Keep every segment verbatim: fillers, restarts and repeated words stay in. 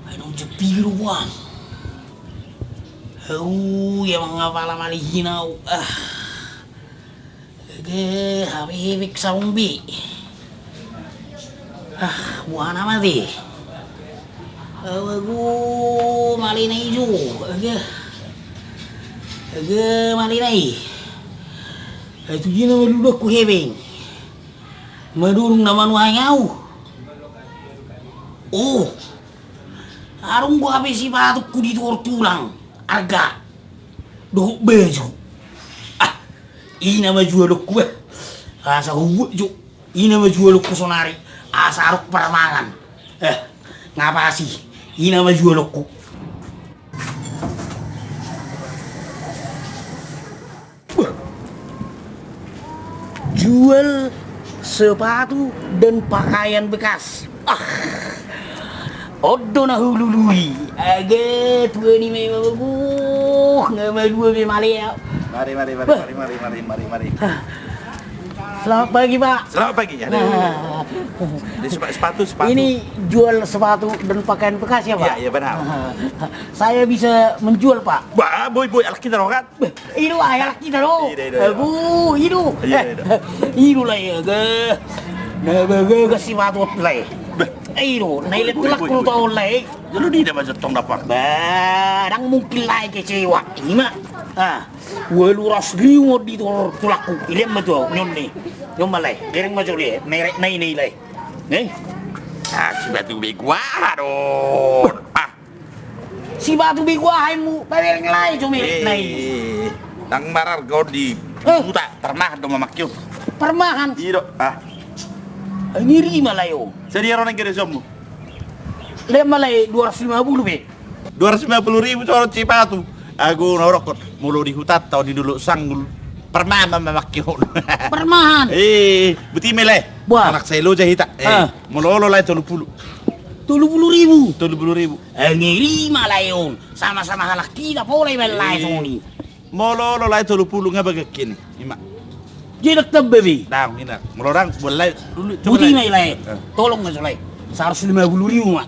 Ai nunga jempir uang. Au ia mangapala malihin au. Ah. Ege, habebek sarumbi. Ah, buana mate. Awagu malena ijo. Ege. Ege, malena i. Ai tu dia na malulukku hepeng. Madurung na manuai au. Oh. Arung gua hape sipatukku di tulang. Arga. Dohot baju. Ah, ina ma jualonku, eh. Asa hubuat jo. Ina ma jualonku sonari. Asa aruk parmangan. Eh, ngapasi. Ina ma jualonku. Jual sepatu dan pakaian bekas. Ah. On do na hulului. Age, tua ni memang bagus. Nggak malu be male ya. Mari, mari, mari, mari, mari, mari, mari, mari. Selamat pagi, Pak. Selamat pagi. Aduh. Ini sepatu, sepatu. Ini jual sepatu dan pakaian bekas ya, Pak? Iya, iya, benar. Saya bisa menjual, Pak? Bah, boy, boy, anak kita kan? Ido, ayo anak kita do. Ido, ido, ido. Abu, ido. Iya, ido. Ido lah ya, ge. Na baga ga si matot lah. Ido, na ilet tulak ku tau lah. Jolo di da majo tong dapat. Bah, dang mungkin lah kecewa. Ima. Ah, walu ras griu di tulakku. Ilet ma tu, nyon ni. Nyon ma lah. Dereng majo dia. Merek nai nai lah. Nih. Ah, si batu begua do. Ah. Si batu bego aha mu, pamereng lae jo merek nai. Nang mararga on di huta, parmahan do mamake on. Parmahan? Ido, ah. Ngeri ma lae on. Sadia ro nang gede sombu? Lema lae dua ratus lima puluh be. Dua ratus lima puluh ribu sono si batu. Ago na orokot, molo di hutanta on di Dolok Sanggul. Parmahan ma mamake on. Parmahan? Eh, buti ma lae. Buah. Anak sai loja hita. Eh, molo olo lae tolu pulu. Tolu pulu ribu. Tolu pulu ribu. Ngeri ma lae on. Sama-sama halak kita pola iba lae soni. Molo olo lae tolu pulu nga bagak kini. Ima. Jedak tebbe be. Dang ina. Molo dang buat lae. Buti ma lae. Tolong ma so lae. Saratus lima pulu ribu ma.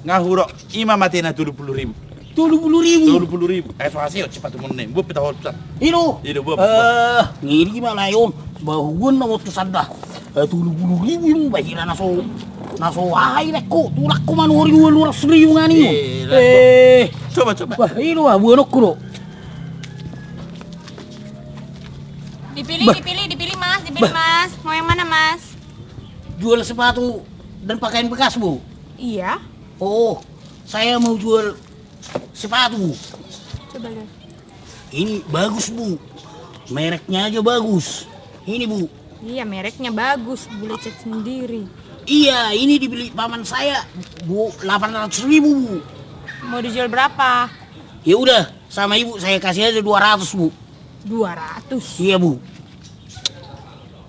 Nga huro ima mate na tolu pulu ribu. Tolu pulu ribu. Tolu pulu ribu. Eh, so haseo cepat tumun ne. Buat pita hotusan. Ido. Ido buat. Eh, ngeri ma lae on. Bahuan na hotusan da. Eh, tolu pulu ribu ima bahira na so, na so aha i lekko, tulakku manuhori dua ratus ribu ngani. Eh. Coba, coba. Bah, ido ah, buanokku do. Dipilih, dipilih, dipilih Mas, dipilih Mas. Mau yang mana Mas? Jual sepatu dan pakaian bekas, Bu? Iya. Oh, saya mau jual sepatu. Coba lihat. Ini bagus, Bu. Mereknya aja bagus. Ini, Bu. Iya, mereknya bagus, boleh cek sendiri. Iya, ini dibeli paman saya, Bu, delapan ratus ribu, Bu. Mau dijual berapa? Ya udah, sama Ibu saya kasih aja dua ratus, Bu. Dua ratus? Iya, Bu.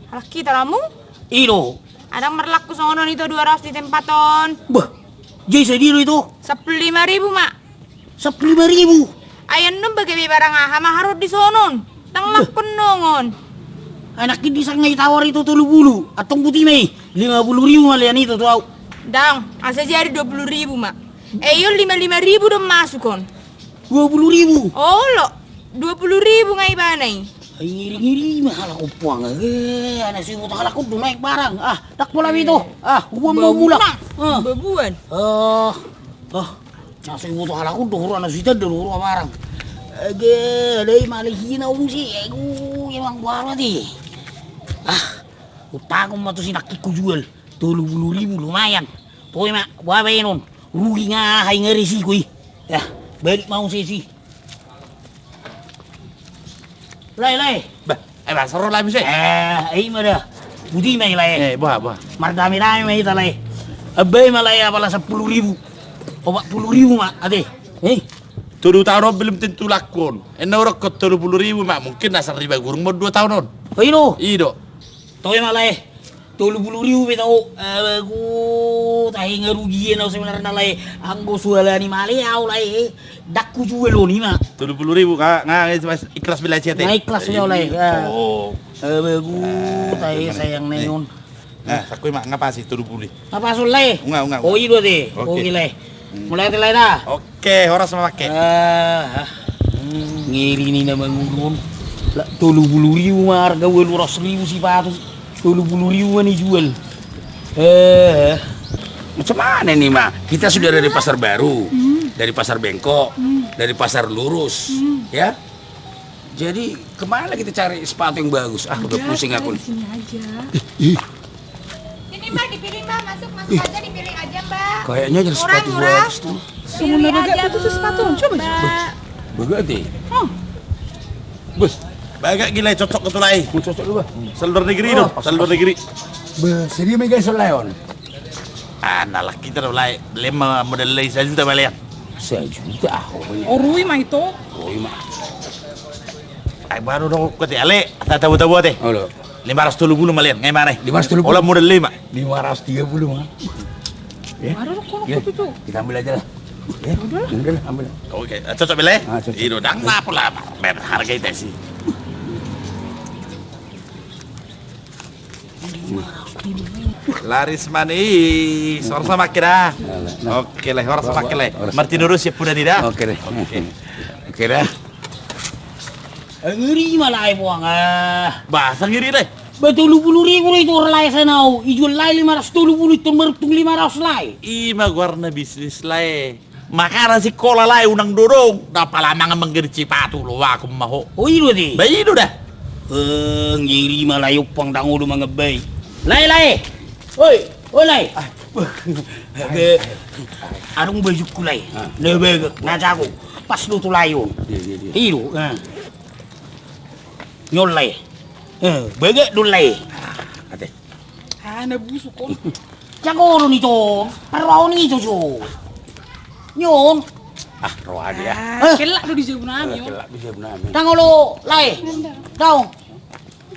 Halak kita ramu? Ido. Adang marlaku songon on ito dua ratus di tempat on. Bah, jadi sadia do ito? Sampulu lima ribu ma. Sampulu lima ribu. Ai annon bage be barang aha ma haroan di sonon. Ndang lakkon nongon. Anak i disang na itawar ito tolu pulu. Antong buti ma i. Lima pulu ribu ma lean ito tu au. Dang, asa jadi dua pulu ribu ma. Eh, iyo lima lima ribu do masuk on. Dua pulu ribu. Olo. Dua pulu ribu nga ibana i. Ai ngiri-ngiri ma halak ompuang. Eh, anak si buta halak on do naik barang. Ah, dak pola bito. Ah, hubuan ma mulak. Babuan. Ah. Ah. Na so iboto halak on do hurang, na so itanda do hurang barang. Age, alai malihin au muse, agu, emang boha ro ate. Ah, utangkon ma tu si nangkin hujual, tolu pulu ribu lumayan. Toe ma, boha baenon, rugi nga aha i nga resiko i. Ya, balik ma au muse si. Lae, lae. Bah, eh, bah, soro lae muse. Eh, ima da. Buti ma i lae. Eh, boha, boha. Mardame-dame ma hita lae. Ambai ma lae apala sampulu ribu. Opat pulu ribu ma, ate. Eh. Tolu taon on belum tentu laku on. Ena urok ko tolu pulu ribu ma, mungkin na saribu gurung mo dua taon on. Oh, ido. Ido. Toe ma lae. Tolu pulu ribu pe tau, abagu, tahe nga rugi au sebenarna lae, anggo so alani male au lae, Ndang hujual on i ma. Tolu pulu ribu, nga, nga, ikhlas be lae sian i. Nga ikhlas be lae. Oh. Bagus, tahe sayang na i on. Nah, sangkoi ma, nga pas i tolu pulu i. Nga pas on lae. Unga, unga, unga. Oh, i do ate. Oke lae. Mauliate lae da. Oke, horas ma pake. Ngeri ni na manguru on. Tolu pulu ribu ma arga, ualu ratus ribu sipatu. Tolu pulu ribu ma nijual. Eh. Macam mana ini ma? Kita sudah dari Pasar Baru, dari Pasar Bengkok, dari Pasar Lurus, ya. Jadi kemana kita cari sepatu yang bagus? Ah, udah pusing aku nih. Di sini aja. Ih, ih. Sini Mbak, dipilih Mbak, masuk, masuk aja, dipilih aja Mbak. Kayaknya ada sepatu bagus tuh. Murah, murah. Pilih aja dulu, Mbak. Bagak ate. Bagak gila, cocok tu lae. Cocok tu lae. Asal luar negeri do, asal luar negeri. Bah, sadia ma i gae on lae on? Ah, na lae hita do lae, lema model lae sajuta ma lae. Sajuta, ah, pokoknya. Orui ma ito. Orui ma. Ai baru do hukati ale, asa tabo-tabo ate. Olo. Lima ratus tolu pulu ma lae, nga i ma lae. Lima ratus tolu pulu. Olo model lima. Lima ratus tiga puluh ma. Ya. Baru do hukati tu. Kita ambil aja lah. Ya. Udah lah. Udah lah, ambil. Oke, cocok be lae? Ah, cocok. I do, ndang na pola, harga ita sih. Laris manis, horas ma pake da. Oke lae, horas ma pake lae. Martinurus ya puda ni da. Oke lae. Oke da. Ngeri ma lae buang ah. Bah, sangeri lae. Bah, tolu pulu ribu do ituhor lae sian au, ijual lae lima ratus tolu pulu, ito maruntung lima ratus lae. I ma goarna bisnis lae. Makana sikola lae unang dodong, na pala mangan manggarit sipatu, loakon ma ho. Oh, i do ate. Bah, i do da. Eh, ngeri ma lae, ompang ndang olo mangan bae. Lae, lae. Oi, oi lae. Adong bajungku lae. Na bagak, na jago. Pas do tu lae on. I do. Ni on lae. Bagak do lae. Ate. Ah, na busuk on. Jago do ni on. Parrohahon i jo. Ni on. Ah, roha dia. Hah? Hellak do di jabu nami on. Hellak di jabu nami. Ndang olo lae. Daong.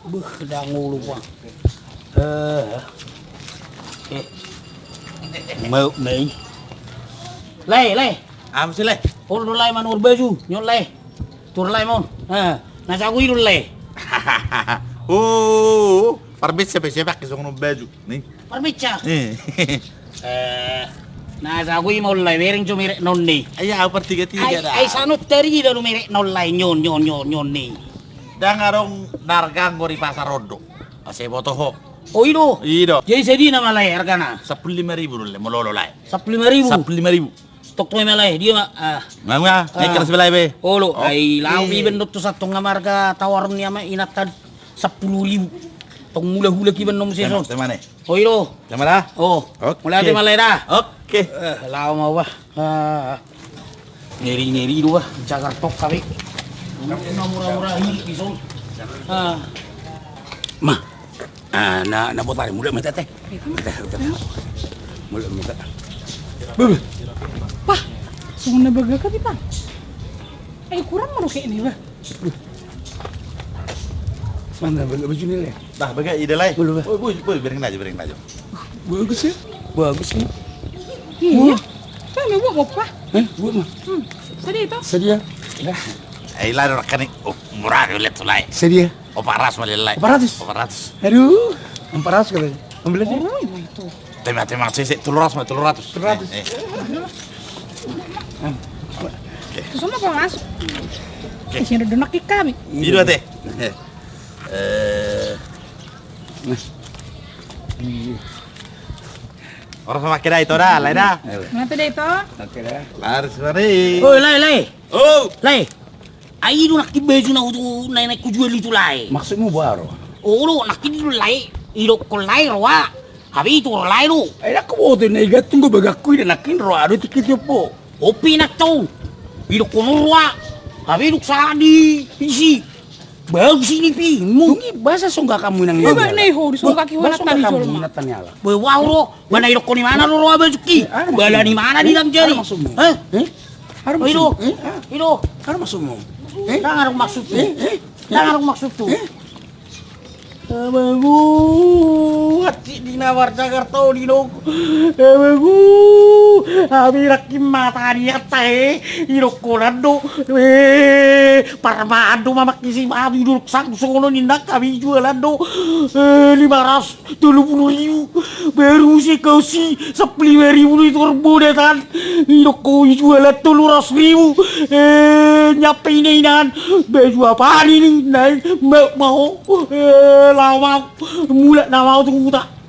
Beuh, ndang olo buang. Eh. Mau mai. Lae, lae. Aha muse lae? Olo do lae, manor baju. Ni on lae. Tuor lae ma on. Na jago i do lae. Oh, parbeca be siap pake songon on baju ni. Parbeca. Na jago i ma on lae, bereng jo merek na on ni. Ai au partiga-tiga da. Ai sanut tari da do merek na on lae, ni on, ni on, ni on, ni on ni. Ndang adong na arga anggo di pasar on do. Asa boto ho. Oh, i do. I do. Jadi sadia ma lae argana? Sampulu lima ribu do lae, molo olo lae. Sampulu lima ribu. Sampulu lima ribu. Tok tu ma lae, dia ma. Ah. Nga, nga, nga keras be lae be. Olo, ai laho iba do tu santong, nga marga tawaron ni ama inanta sampulu ribu. Tong mulak-mulak iba do muse son. Tema ne. Oh, i do. Tema da. Oh. Oke. Mulai ate ma lae da. Oke. Eh, laho ma bah. Ah. Ngeri-ngeri do bah, cagar tok kami. Mura-mura hidup di son. Ah. Ma. Ah, na, na botari, mulak ma ate. Mulak ma ate. Bah, bah. Bah, songon na bagak hita. Eh, kurang ma roha ni bah. Mana bagak baju ni lae? Bah, bagak i da lae. Boi, boi, bereng aja, bereng aja. Bagus ya. Bagus ya. Iya. Kan buat apa? Eh, buat ma. Sadia ito? Sadia. Ya. Eh, lae, rekening. Oh, murah do lae tu lae. Sadia. Opat ratus ma lae. Opat ratus? Opat ratus. Aduh, opat ratus katanya. Ambil aja. Oh, itu. Tema, tema, sese, tolu ratus ma, tolu ratus. Tolu ratus. Eh, eh. Oke. Terus sama kau masuk. Oke. Sini duduk kami. I do ate. Eh. Horas ma pake da ito da, lae da. Mauliate da ito. Oke da. Laris mari. Oi, lae, lae. Oh. Lae. Ai i do nangkin baju na hutu, na, na hujual i tu lae. Maksudmu boha ro? Olo, nangkin i do lae, idokkon lae roha. Hape ituhor lae do. Ai ndang huboto na i, gantung do bagakku i da, nangkin roha do tingki tiop ho. Ope nang tau. Idokkon roha. Hape dung sahat di isi. Bagus i nipimuna. Dung i boasa songgak hamu nang ni ala? Ba na i ho, disonggaki ho nang tani jolma. Ba wau ro. Ba na idokkon imana do roha bajungki. Ba na imana di dalam jari. Hah? Aha maksudmu? Hah? Eh? Aha maksudmu? Ndang adong maksudhu. Eh? Eh? Ndang adong maksudhu. Eh? Amago, hansit di na marjagar tau di nong. Amago, hami nangkin mata ni anta e, idok holan do. Eh, parmaan do mamangkisi hami dolok sanggu songon on, ninna, hami jualan do. Eh, lima ratus tolu puluh ribu. Baru se kau si sappulu lima ribu di torbodatan. Idok ho jualan tolu ratus ribu. Eh, nyampe ina-inaan. Baju apaan ini? Nai, mau, mau. Eh, laho mau. Mulak na mau tu huta.